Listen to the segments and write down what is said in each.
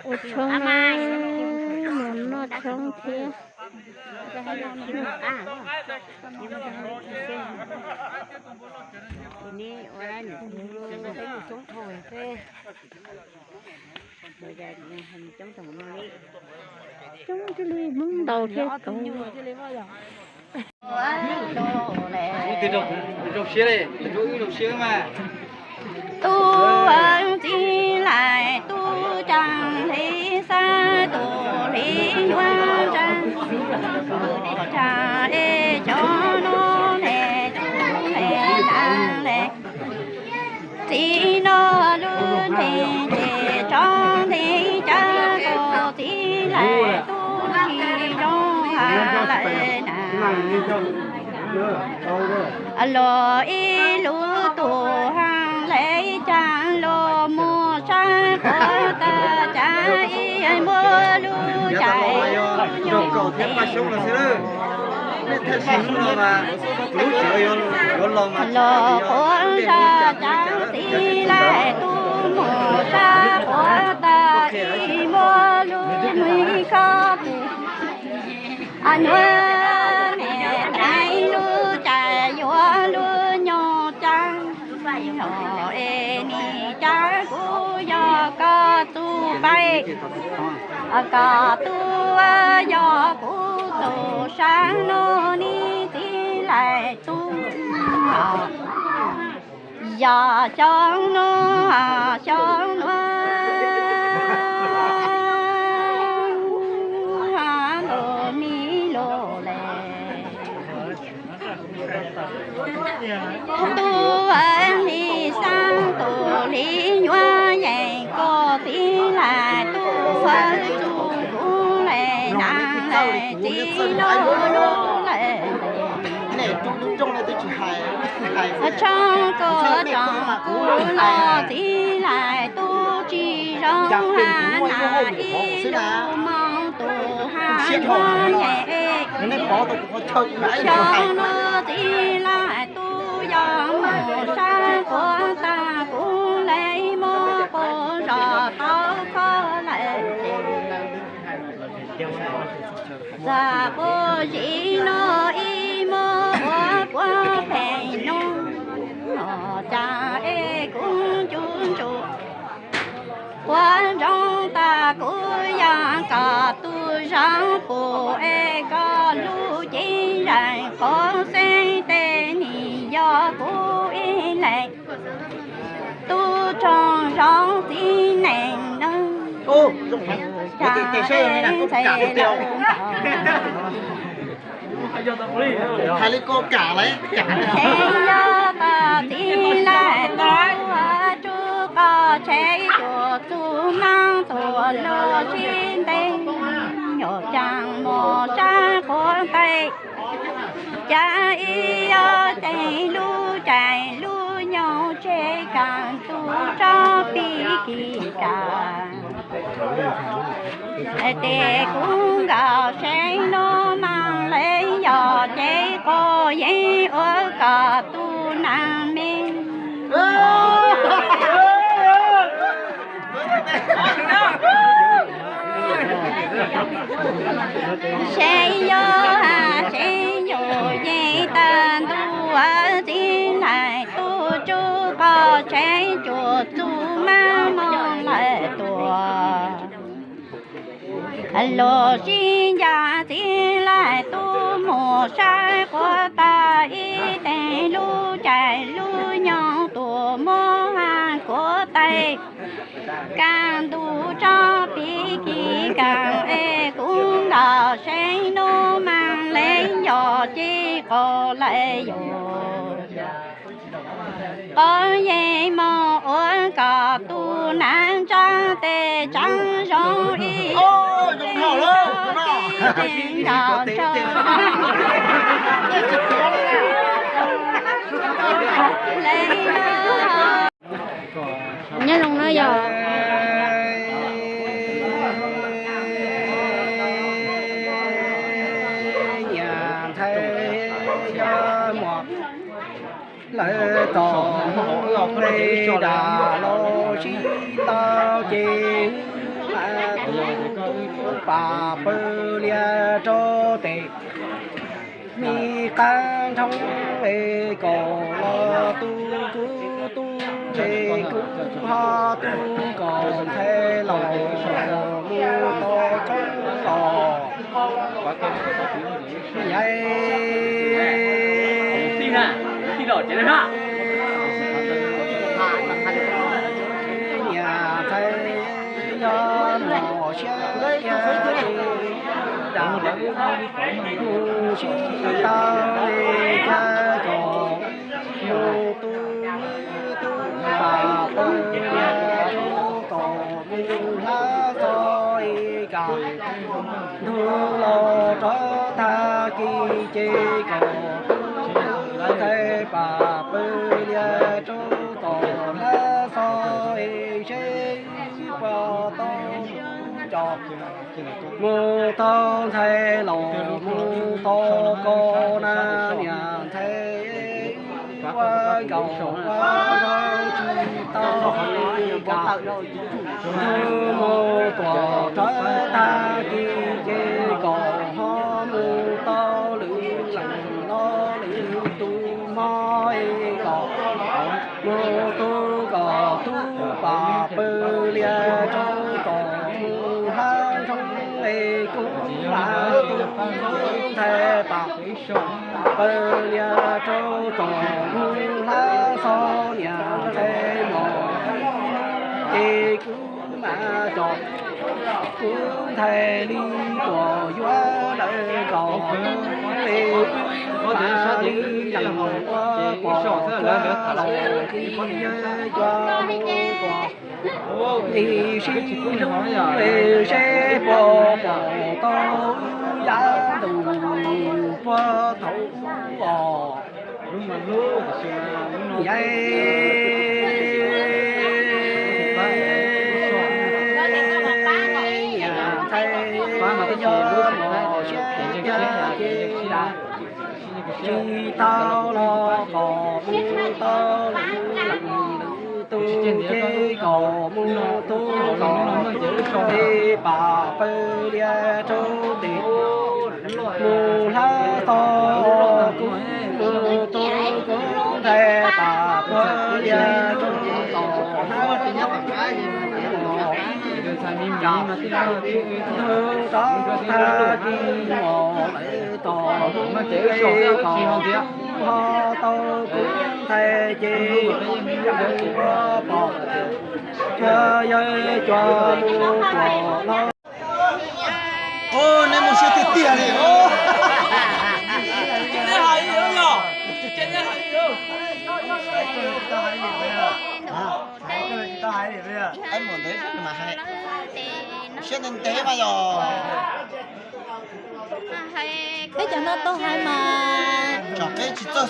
Ua tshoob na, mus noj tshoob thiab. Coob cia li Hmoob ntaus thiab tau. Zoo siab li, zoo siab mas. Tub txiv laim tub tsa hli xab tus hli yuav tsa, tsa es cov no ne, tub ne, na ne. Txiv no lub ntees ces tso ntees cas, koj txiv laim tub tsis zoo lawm na. Los ib lub tug ha lawm cas, los mus sab quav tas cas, ib muab lub cais nyuj tes. Los quav zaj cas txiv laim tub mus sab quav tas, ib muab lub me khob tes. Nuav ne, lub cais yuav lub nyoog cas, es nim cas kuv yog koj tug pais, koj tug yog kuv tug sab no ne, txiv laim tub. Yog xyoo no, xyoo no ntuj mi lug le. Tub hli xab tus hli yuav yees, koj txiv laim tub txug kuv le na, txiv lub lub le. Tshoob koj tsoom kuv los txiv laim tub tsis zoo ha na, ib lub moos tus ha yuav yees. Xyoo no txiv laim tub yog mus sab quav tas, kuv le muab quas zog tau koj lawm. Txaj puas zim no ib muab ua puab pheej nub, cas es kuv ncu ntsuj. Quav nroog tas kuv yog koj tug zoo pum, es koj lub cev zeeg quav xeeb tes nim yog kuv ib leeg. Tub tsoog zoo txiv neej no, cas es ntxhais lawm ntaus. Hais li ko kam lawm. Tseem yog tas txiv laim tub tsuj qos tsheb cuam txug maab tuam lug sib nteeg, nyuam caag mus sab quav ntais. Cas ib yog teeg lub cais lub nyoog tseg kaam tug tsob pib kis kaam. Tes kuv nkaus seev nuav maam le yog ces quas yeej ua kom tug naag me. Seev yog has seev yug yeej tag ntuj, txiv laim tub tsuj qos tsheb cuam txug maab moog lawm tuaj. Lug sib ncaag txiv laim tub mus sab quav tas, ib teeg lub cais lub nyoog tuaj muab has kuav tais. Kaam ntuj tsob pib kis kaam es kuv nkaus seev nuav maam le yog ces quas lawm yog. Quas yeej moog ua kom tug naag tsaab tes tsaab zoo ib teeg nkaus tsaab. Nyob zoo na yog. Nyiam ntxhais yog muam lawv txom hmoov dam los sib tau. ces mas tus pam pawg lias rau tes, mi qab nrhoob es kom los tu kuv tub es kuv ho tu kom ntxhais los mus tau tshoob los. Yaiv, niam ntxhais yog mom siab tiag, dam mus sib tau li cas kom mus tu tub pam pawg lias rau kom mus hlab txog ib kam ntug los rov tag kis ces kom tus ntxhais pam pawg lias rau kom hlab txog es seb puas tau cov mus tau ntxhais los mus tau koj na niam ntxhais. Ua nkaus ua nraug tsis tau li cas, mus tuam rov tag kis ces kom ho mus tau lwm leej los lwm tus hmo es kom mus tu kom tub pam pawg lias rau kom mus hlab nrhoob es kuv lam tu ntxhais pam pawg lias rau kom mus hlab txog niam ntxhais mom, ces kuv mam coj kuv ntxhais li tuam yuav lawm kom tub es wb mam li yeem ua pom cuag lawv tham los li yawg cua mus tuam li sib hlub es seb puas pom tau wb yav ntuj puag thaum ub os. Yaiv, niam ntxhais yog mom siab tiag ces dam tsis tau los kom mus tau lwm leej lwm tus ces kom mus tu kom tub es pam pawg lias rau tes mus hlab tau kuv mus tu kuv ntxhais pam pawg lias rau kom hlab tau ntug rov tag kis mom lawm tom mus es kom ho tau kuv ntxhais ces ua pom cuag yawg cua mus tuam los. Nej mus siab tiag tiag li. Siab ntev ntev mas yog. Peb cov no tau hais mas tsis txawj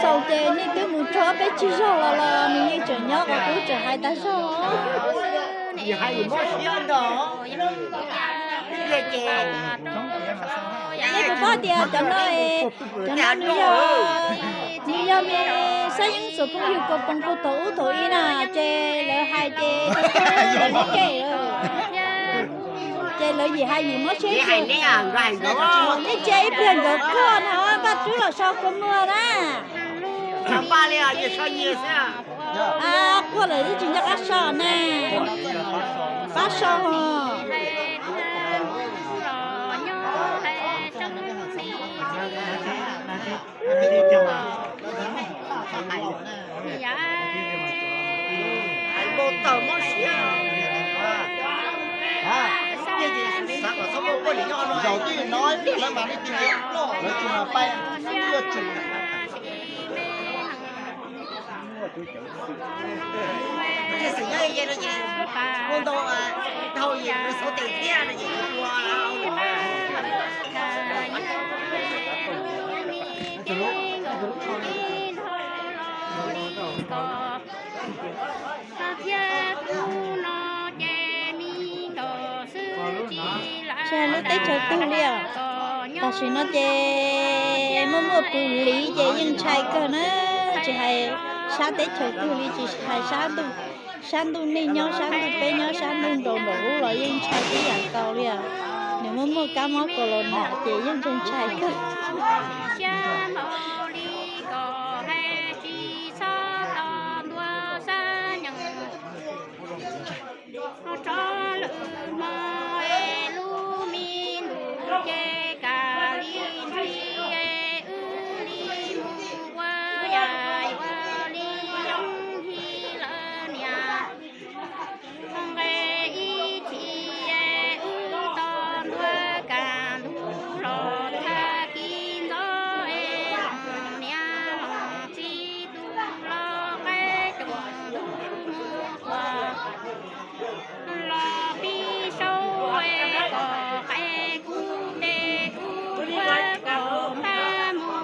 xaus ces nej twb mus tso peb tsis zog los los nws yeej tseem nyob qhov twb tseem hais tas zog. Yeej kuv paub tias cov no, cov no nws yog, nws yog me xab yeeb xus phooj ywg kua poos kuj thaum ub thaum i na, ces lawv hais ces lawv li ke lawm. Ces lawv yim hais yim mob siab, nej cia ib pliag nkawd quaj na, Vaj Tswb los so kua muag na. Quaj lawm twb tsis nco qab so na. Pab so os. Zaum twj ywm no ib pliag lawv mam li tig lawv tsis mas pais, twb yuav tsum. Tsis hais lub teb chaws twg li os. Tam sim no ces muaj muaj pus liv ces yeej ntshai kawg na. Tsis hais sab teb chaws twg li, tsis hais sab ntuj, Sab ntuj nej nyob, sab ntuj peb nyob, sab ntuj nraum nraum ub los yeej ntshai tib yam nkaus li. Nws muaj muaj kab mob kaus los nas ces yeej ntshai ntshai kawg.